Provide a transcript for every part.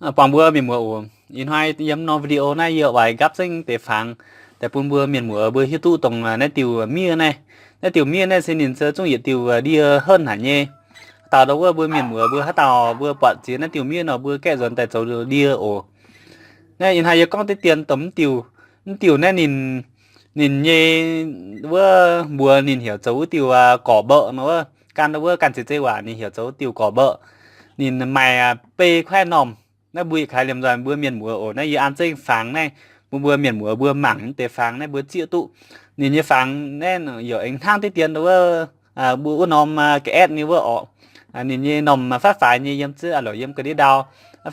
Buangh mbuo mienh muoz oc. Ih hnoi yiem norm video naaiv yie oix gapv zengv deix fangx daaih bun mbuo mienh muoz mbuo hiuv duqv dongh naaiv diuh miev naaiv. Naaiv diuh miev naaiv se ninh se zungv yietc diuh ndie henv haic nyei. Dauh ndau wuov mbuo mienh muoz mbuo haaix dauh mbuo buatc ziex naaiv diuh miev nor mbuo gaeqv nzuonx daaih zoux ndie oc. Naaiv ih hnoi yie gorngv deix dien dongh mv diuh, mv diuh naaiv ninh, ninh nyei wuov mbuox ninh heuc zoux wuov diuh gorc mbeqc nor wuov, gan ndau wuov ganh ziex zeiv waac ninh heuc zoux wuov diuh gorc mbeqc. Ninh maaih bei kuaaiv normh. Naaiv mbuo yietc kaaix liemh nzoih mbuo mienh muoz oc. Naaiv yie an zengv fangx naaiv bun mbuo mienh muoz mbuo mangc deix fangx naaiv mbuo zieqv duqv. Ninh nyei fangx naaiv yaac aengx hnangv deix dien ndau wuov mbuo wuov norm ga'etv nyei wuov orqc. Ninh nyei normh faatv faix nyei yiem ziouc a'louc yiem ga'ndiev ndau,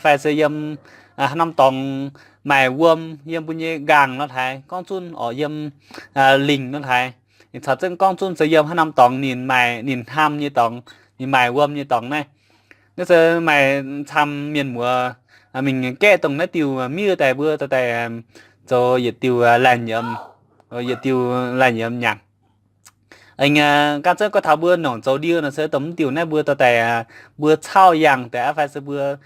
fai se yiem haaix norm dorngx maaih wuom yiem mbuo nyei nqaangc nor hlaaix, gorngv zunv orqc yiem lingc nor hlaaix. Ninh caux zengv gorngv zunv se yiem haaix norm dorngx ninh maaih, ninh hnamv nyei dorngx, ninh maaih wuom nyei dorngx naaiv. Naaiv se maaih camv mienh muoz mingh gaeqv dongh naaiv diuh miev daaih mbuo dorh daaih zoux yietc diuh laih nyiemz, yietc diuh laih nyiemz nyanc. Aengx gan zengv gorngv taux mbuo nongc zoux ndie nor se dongh mv diuh naaiv mbuo dorh daaih, mbuo cauv yangh daaih aqv fai se mbuo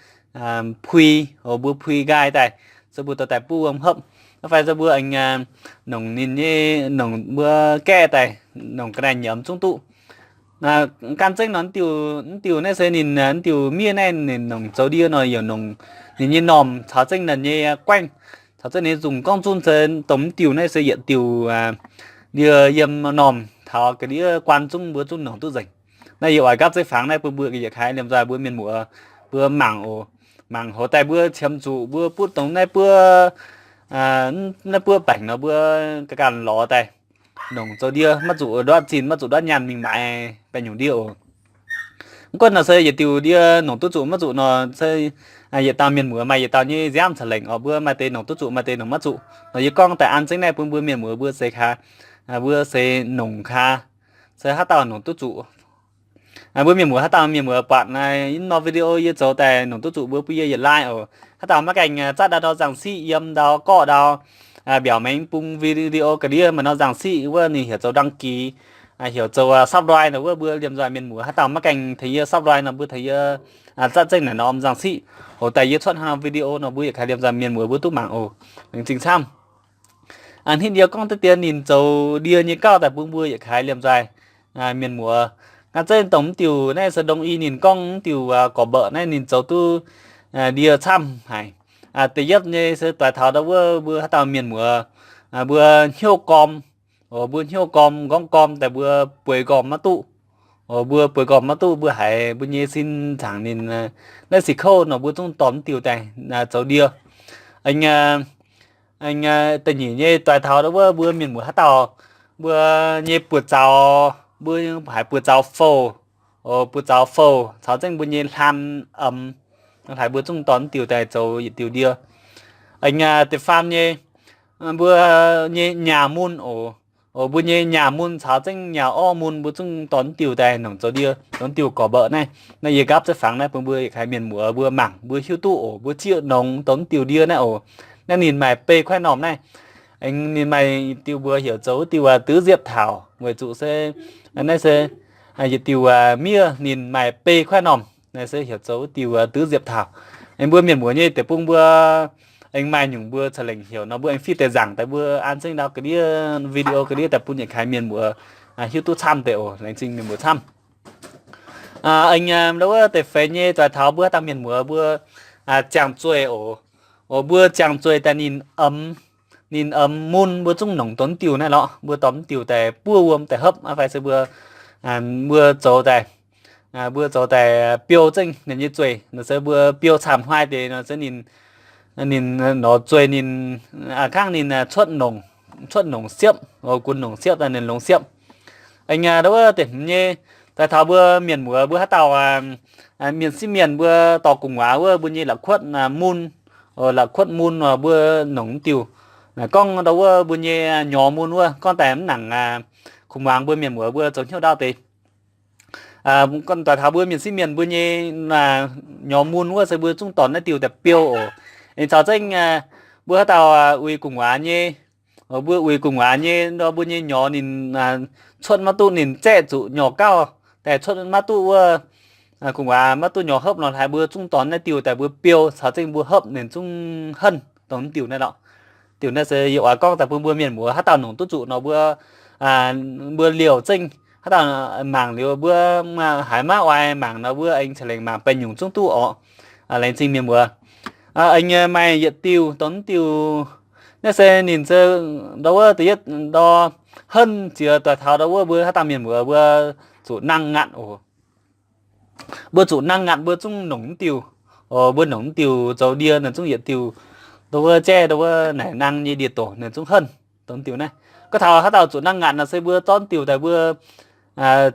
pui, mbuo pui nqaai daaih, se mbuo dorh daaih buov wuom hopv. Aqv fai se mbuo aengx nongc ninh nyei, nongc mbuo gaeqv daaih, nongc ga'naaiv nyiemz zungv duqv. Gan zengv nor mv diuh, mv diuh naaiv se ninh, mv diuh miev naaiv ninh nongc zoux ndie nor yaac nongc ninh nyei normh caux zengv ninh nyei guaengv, caux zengv ninh nyei nzungh gorngv zunv se dongh mv diuh naaiv se yietc diuh ndie yiem normh taux ga'ndiev guan zungv mbuo zungv nongc duqv nzengc. Naaiv yie oix gapv zengv fangx naaiv bun mbuo yietc kaaix liemh nzoih mbuo mienh muoz mbuo mangc oc. Mangc hoc daaih mbuo qiemx zuqc mbuo butv dongh naaiv buov, naaiv buov baengc nor mbuo ganh ganh lorz daaih nongc zoux ndie, maiv zuqc ndortv zinh, maiv zuqc ndortv nyaanh mingh maaiz baeqc nyungc ndie oc. Mv gunv nor se yietc diuc ndie nongc duqv zuqc maiv zuqc nor se yietc dauh mienh muoz maaih yietc dauh nyei nziaamv ca'lengc oc. Mbuo maaih deix nongc duqv zuqc, maaih deix nongc maiv zuqc. Nor yie gorngv daaih an zengv naaiv bun mbuo mienh muoz mbuo seix kaaix, mbuo seix nongc kaaix, se haaix dauh nongc duqv zuqc mbuo mienh muoz, haaix dauh mienh muoz buatc naaiv norm video yie zoux daaih nongc duqv zuqc mbuo bun yie yietc like oc. Haaix dauh maiv gaengh zatv ndau nzangc siqv yiem ndau gorqv ndau mbiaauc maengx bung video ga'ndiev maaih norm nzangc siqv wuov ninh heuc zoux đăng ký, heuc zoux subscribe nor wuov mbuo liemh nzoih mienh muoz haaix dauh maiv gaengh tengx yie subscribe nor mbuo tengx yie zatv zengv naaic norm nzangc siqv. Hoc daaih yie cuotv haaix norm video nor mbuo yietc kaaix liemh nzoih mienh muoz mbuo duqv mangc oc. Laengz zingh camv. Hnitv yie gorngv deix dien ninh zoux ndie nyei gauh daaih bun mbuo yietc kaaix liemh nzoih mienh muoz. Gan zengv dongh mv diuc naaiv se ndongc i ninh gorngv mv diuc gorc mbeqc naaiv ninh zoux duqv ndie camv haic. Da'yietv nyei se doix taux ndau wuov mbuo haaix dauh mienh muoz mbuo hnyouv gorm, mbuo hnyouv gorm, nqorngv gorm daaih mbuo bueix gorm maiv duqv. Mbuo bueix gorm maiv duqv mbuo haiz mbuo nyei sin nzaangc ninh naaiv sic kouv nor mbuo zungv dorh mv diuc daaih zoux ndie. Da'nyeic nyei doix taux ndau wuov mbuo mienh muoz haaix dauh mbuo nyei buoz-zaux, mbuo haiz buoz-zaux fouh, buoz-zaux fouh caux zengv mbuo nyei hlan, eix, haiz mbuo zungv dorh mv diuc daaih zoux yietc diuc ndie. Da'faam nyei, mbuo nyei nyaah mun oc. Mbuo nyei nyaah mun caux zengv nyaah orv mun mbuo zungv dorh mv diuh daaih nongc zoux ndie, zoux mv diuh gorc mbeqc naaiv. Naaiv yie nqaapv zengv fangx naaiv bun mbuo yietc kaaix mienh muoz mbuo mangc mbuo hiuv duqv oc. Mbuo zieqv nongx dorh mv diuh ndie naaiv oc. Naaiv ninh maaih bei kuaaiv normh naaiv. Ninh maaih diuh mbuo heuc zoux wuov diuh tứ diệp thảo weic zuqc se naaiv se yietc diuh miev ninh maaih bei kuaaiv normh. Naaiv se heuc zoux wuov diuh tứ diệp thảo. Mbuo mienh muoz nyei deic-bung mbuo aengx maaih nyungc mbuo ca'lengc heuc nor mbuo aengx fiev deix nzaangc daaih mbuo an zengv ndau ga'ndiev video ga'ndiev daaih bun yietc kaaix mienh muoz hiuv duqv camv deix oc. Laengz zingh mienh muoz camv. Aengx ndau wuov deix feix nyei doix taux mbuo haaix dauh mienh muoz mbuo ziangh zueih oc. Oc, mbuo ziangh zueih daaih ninh eix, ninh eix mun mbuo zungv nongc dorh mv diuh naaiv lorqc. Mbuo dorh mv diuh daaih buov wuom daaih hopv aqv fai se mbuo, mbuo zoux daaih, mbuo zoux daaih biou zengv ninh nyei zueih nor se mbuo biou camv hnoi deix nor se ninh, ninh nor zueih ninh, kangv ninh cuotv nongc, cuotv nongc siepv, gunv nongc siepv daaih ninh longx siepv. Aengx ndau wuov deix hmz nyei doix taux mbuo mienh muoz mbuo haaix dauh mienh sieqv mienh mbuo dorh gu'nguaaz wuov mbuo nyei la'kuotv mun, la'kuotv mun mbuo nongc mv diuh. Gorngv ndau wuov mbuo nyei nyorx mun wuov gorngv daaih mv nangc, kuv muangx mbuo mienh muoz mbuo zoux hnyouv ndau deix. Doix taux mbuo mienh sieqv mienh mbuo nyei nyorx mun wuov se mbuo zungv dorh naaiv diuh daaih biou oc. Aengx caux zengv mbuo haaix dauh uix gu'nguaaz nyei, mbuo uix gu'nguaaz nyei nor mbuo nyei nyorx ninh cuotv maiv duqv, ninh zaeqv zuqc nyorx gauh daaih cuotv maiv duqv wuov, gu'nguaaz maiv duqv nyorx hopv nor, haiz mbuo zungv dorh naaiv diuh daaih mbuo biou, caux zengv mbuo hopv ninh zungv henv, dongh diuh naaiv lorqc. Diuh naaiv se yie oix gorngv daaih bun mbuo mienh muoz haaix dauh nongc duqv zuqc nor mbuo, mbuo liouh zengv haaix dauh mangc liuz mbuo haiz maiv oix mangc nor mbuo aengx ca'lengc mangc baengh nyungc zungv duqv orqc. Laengz zingh mienh muoz. Aengx maaih yietc diuh, dongh diuh naaiv se ninh se ndau wuov da'yietv ndau henv ziex doix taux ndau wuov mbuo haaix dauh mienh muoz mbuo zuqc nangh ngatc oc. Mbuo zuqc nangh ngatc mbuo zungv nongc diuh. Mbuo nongc diuh zoux ndie ninh zungv yietc diuh ndau wuov jaiv ndau wuov naaic nangh nyei ndie-doc ninh zungv henv, dongh diuh naaiv. Gorngv taux haaix dauh zuqc nangh ngatc nor se mbuo zorqv diuh daaih mbuo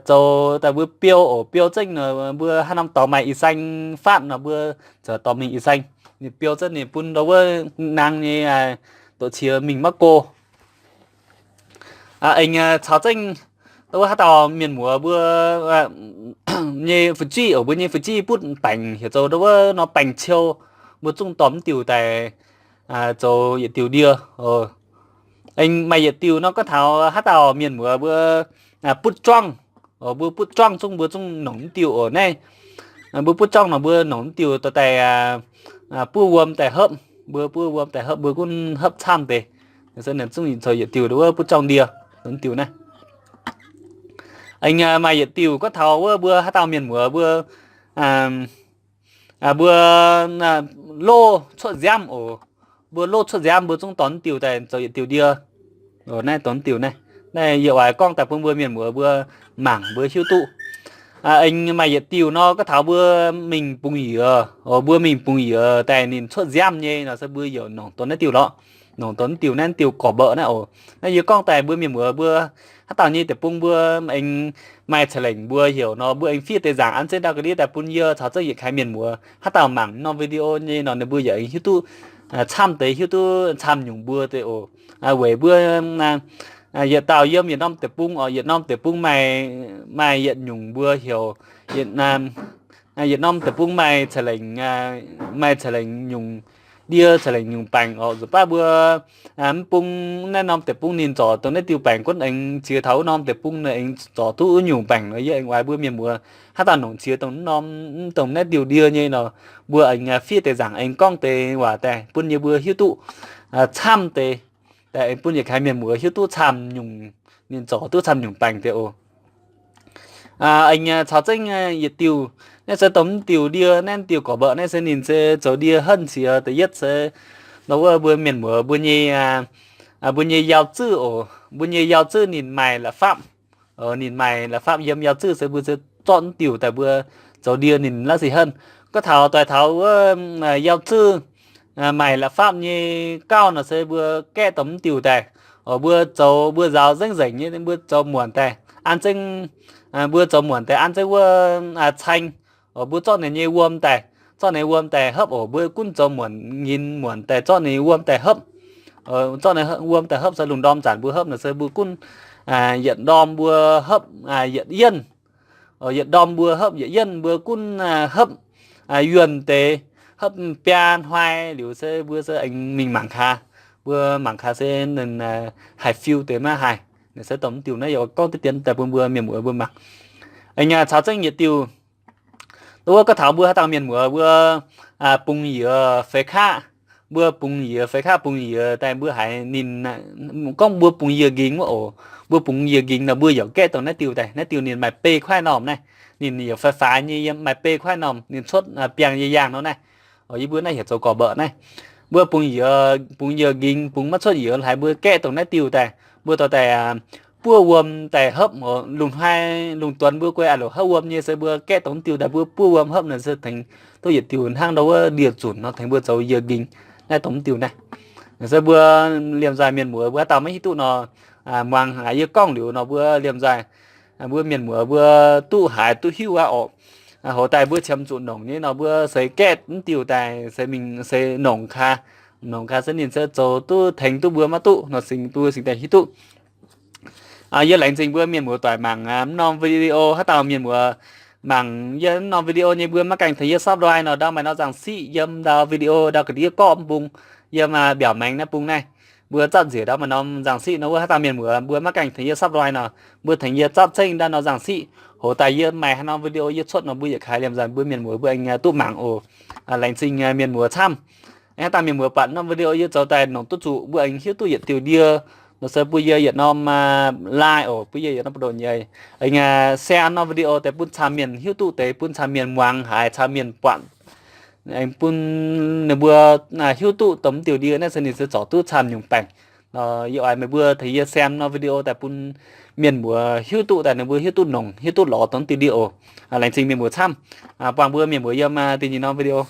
zoux daaih mbuo biou oc. Biou zengv nor mbuo haaix norm dorngx maaih ih saeng faatv nor mbuo zoux dorngx mingh ih saeng. Ninh biou zengv ninh bun ndau wuov nangh nyei doqc qiex mingh maiv go. Aengx caux zengv ndau wuov haaix dauh mienh muoz mbuo nyei fu'jueiv oc, mbuo nyei fu'jueiv butv baengc heuc zoux ndau wuov nor baengc ciou, mbuo zungv dorh diuh daaih zoux yietc diuh ndie. Aengx maaih yietc diuh nor gorngv taux haaix dauh mienh muoz mbuo butv juangv, mbuo butv juangv zungv mbuo zungv nongc diuh oc naaiv. Mbuo butv juangv nor mbuo nongc diuh dorh daaih buov wuom daaih hopv, mbuo buov wuom daaih hopv mbuo gunv hopv camv deix. Se ninh zungv zoux yietc diuh ndau wuov butv juangv ndie, dongh diuh naaiv. Aengx maaih yietc diuh gorngv taux wuov mbuo haaix dauh mienh muoz mbuo, mbuo loz cuotv nziaamv oc, mbuo loz cuotv nziaamv mbuo zungv dorh diuh daaih zoux yietc diuh ndie. Naaiv dongh diuh naaiv, naaiv yie oix gorngv daaih bun mbuo mienh muoz mbuo mangc mbuo hiuv duqv. Aengx maaih yietc diuh nor gorngv taux mbuo mingh bungx-youz, mbuo mingh bungx-youz daaih ninh cuotv nziaamv nyei nor se mbuo yaac nongc dongh naaiv diuh lorqc. Nongc dongh diuh naaiv diuh gorqv-mbeuh naaiv oc. Naaiv yie gorngv daaih mbuo mienh muoz mbuo haaix dauh nyei deic-bung mbuo aengx maaih ca'lengc mbuo heuc nor mbuo aengx fiev deix nzaangc an zengv ndau ga'ndiev daaih bun yie caux zengv yietc kaaix mienh muoz haaix dauh mangc norm video nyei nor ninh mbuo yaac aengx hiuv duqv camv deix, hiuv duqv camv nyungc mbuo deix oc. Weic mbuo yietc dauh yiem yietc norm deic-bung oc, yietc norm deic-bung maaih, maaih yietc nyungc mbuo heuc, yietc norm deic-bung maaih ca'lengc, maaih ca'lengc nyungc ndie, ca'lengc nyungc baengc oc. Nzunc baav mbuo mv bung naaiv norm deic-bung ninh zorc dongh naaiv diuh baengc gunv aengx ziex taux wuov norm deic-bung aengx zorc duqv wuov nyungc baengc nor yie aengx oix mbuo mienh muoz haaix dauh nongc ziex dongh norm, dongh naaiv diuh ndie nyei nor mbuo aengx fiev deix nzaangc aengx gorngv deix waac daaih bun yie mbuo hiuv duqv camv deix, daaih aengx bun yietc kaaix mienh muoz hiuv duqv camv nyungc ninh zorc duqv camv nyungc baengc deix oc. Aengx caux zengv yietc diuh, naaiv se dongh mv diuh ndie, naaiv diuh gorqv-mbeuh naaiv se ninh se zoux ndie henv ziex. Da'yietv se nor wuov mbuo mienh muoz mbuo nyei, mbuo nyei yaac zuqv oc, mbuo nyei yaac zuqv ninh maaih la'fapv. Ninh maaih la'fapv yiem yaac zuqv se mbuo se zorqv mv diuh daaih mbuo zoux ndie ninh la'sic henv. Gorngv taux doix taux wuov yaac zuqv maaih la'fapv nyei gauh nor se mbuo gaeqv dongh mv diuh daaih. Mbuo zoux mbuo nzaaux nzengc nzengc nyei mbuo zoux muonc daaih an zengv, mbuo zoux muonc daaih an zengv wuov caeng. Mbuo zorqv ninh nyei wuom daaih, zorqv ninh wuom daaih hopv oc. Mbuo gunv zoux muonc nyinz muonc daaih zorqv ninh wuom daaih hopv. Zorqv ninh wuom daaih hopv se lungh ndorm zanc mbuo hopv nor se mbuo gunv yietc ndorm mbuo hopv yietc yienv. Yietc ndorm mbuo hopv yietc yienv mbuo gunv hopv yuonh deix, hopv biaa hnoi liuz se mbuo se aengx mingh mangc kaax. Mbuo mangc kaax se ninh haih fiu deix maiv haih. Ninh se dongh mv diuh naaiv yie gorngv deix dien daaih bun mbuo mienh muoz mbuo mangc. Aengx caux zengv yietc diuh wuov gorngv taux mbuo haaix dauh mienh muoz mbuo bungx-youz feix kaqv, mbuo bungx-youz feix kaqv bungx-youz daaih mbuo haiz ninh gorngv mbuo bungx-youz nqingx wuov oc. Mbuo bungx-youz nqingx nor mbuo yaac gaeqv dongh naaiv diuh daaih. Naaiv diuh ninh maaih bei kuaaiv normh naaiv, ninh yaac faix-faix nyei yiem maaih bei kuaaiv normh ninh cuotv biangh yie yaangh nor naaiv. Yie mbuo naaiv heuc zoux gorqv-mbeuh naaiv. Mbuo bungx-youz, bungx-youz nqingx bungx maiv cuotv youz haiz mbuo gaeqv dongh naaiv diuh daaih, mbuo dorh daaih buov wuom daaih hopv. Lungh hnoi lungh duonx mbuo guei a'louc hopv wuom nyei se mbuo gaeqv dongh diuh daaih mbuo buov wuom hopv nor se tengx duqv yietc diuh hnangv ndau wuov ndie-zunc nor tengx mbuo zoux youz nqingx. Naaiv dongh diuh naaiv se mbuo liemh nzaaih mienh muoz mbuo haaix dauh maiv hiuv duqv nor, muangx yie gorngv liuz nor mbuo liemh nzaaih mbuo mienh muoz mbuo duqv haiz duqv hiuv aqv orqc. Hoz daaih mbuo qiemx zuqc nongc nyei nor mbuo seix gaeqv mv diuh daaih se mingh se nongc kaax, nongc kaax se ninh se zoux duqv tengx duqv mbuo maiv duqv nor singx duqv singx daaih hiuv duqv. Yie laengz zingh mbuo mienh muoz doic mangc mv norm video. Haaix dauh mienh muoz mangc yie mv norm video nyei mbuo maiv gaengh tengx yie subscribe nor ndau maaih norm nzangc siqv yiem ndau video ndau ga'ndiev gorqv mv bung yiem mbiaauc maengx naaiv bung naaiv. Mbuo zapv nzieqc ndau maaih norm nzangc siqv nor wuov haaix dauh mienh muoz mbuo maiv gaengh tengx yie subscribe nor mbuo tengx yie zapv ceng ndau norm nzangc siqv. Hoz daaih yie maaih haaix norm video yie cuotv nor mbuo yietc kaaix liemh nzanc mbuo mienh muoz mbuo aengx duqv mangc oc. Laengz zingh mienh muoz camv. Hnangv dangh mienh muoz buatc norm video yie zoux daaih nongc duqv zuqc mbuo aengx hiuv duqv yietc diuh ndie, nor se bun yie yietc norm like oc, bun yie yietc norm buoz-ndoqv nyei, aengx share norm video deix bun camv mienh hiuv duqv deix, bun camv mienh muangx haiz, camv mienh buatc, aengx bun ninh mbuo hiuv duqv dongh mv diuh ndie naaiv se ninh se zorc duqv camv nyungc baengc. Yie oix meih mbuo tengx yie share norm video daaih bun mienh muoz hiuv duqv daaih, ninh mbuo hiuv duqv nongc, hiuv duqv lorz dongh mv diuh ndie oc. Laengz zingh mienh muoz camv. Buangh mbuo mienh muoz yiem da'nyeic norm video.